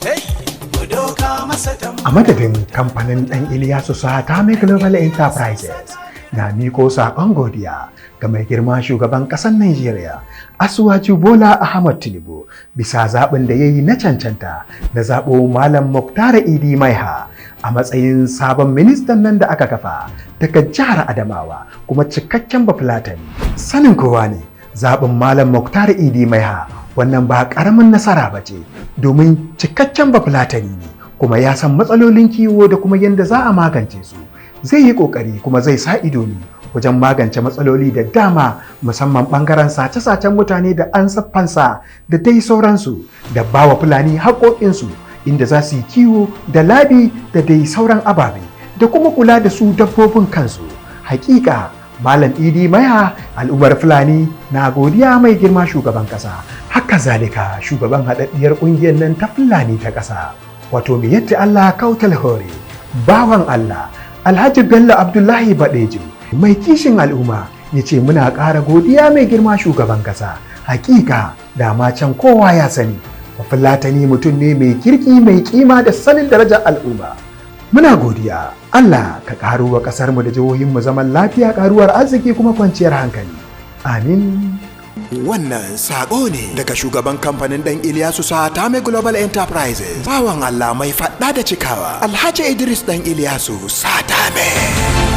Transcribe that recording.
Mu doka masa. A madadin kamfanin ɗan Iliyasu Satame Global Enterprises na miko saƙon godiya ga mai girma shugaban ƙasar Najeriya, Asiwaju Bola Ahmad Tinubu, bisa zaɓin da ya yi na cancanta na zaɓo Malam Muktar Idi Maiha a matsayin sabon ministan nan da aka kafa daga jihar Adamawa, kuma cikakken Bafulatani. Sanin kowa ne zaɓin Malam Muktar Idi Maiha, wannan ba ƙaramin nasara ba ce, domin cikakken Bafulatani ne, kuma ya san matsalolin kiwo da kuma yadda za a magance su. Zai yi ƙoƙari kuma zai sa ido ne wajen magance matsaloli da dama, musamman ɓangaren sace-sacen mutane da an fansa da dai sauransu, da bawa Fulani haƙoƙinsu inda za su yi kiwo da labi da dai sauran ababe, da kuma kula da su dabbobin kansu. Hakika Malam Idi Maiha, al'ummar Fulani na godiya mai girma shugaban ƙasa. Haka zalika shugaban haɗaɗɗiyar ƙungiyar nan ta Fulani ta ƙasa, wato Miyetti Allah Kautal Hore, bawan Allah Alhaji Bello Abdullahi Badejo mai kishin al'umma, ya ce muna ƙara godiya mai girma shugaban ƙasa. Hakika dama can kowa ya sani Bafulatani mutum ne mai kirki, mai kima da sanin darajar al'umma. Muna godiya. Allah ka ƙaro wa ƙasarmu da jihohinmu zaman lafiya, ƙaruwar arziki, kuma kwanciyar hankali. Amin. Wannan sako ne daga shugaban kamfanin ɗan Iliyasu Satame Global Enterprises, bawan Allah mai faɗa da cikawa, Alhaji Idris Ɗan Iliyasu Satame.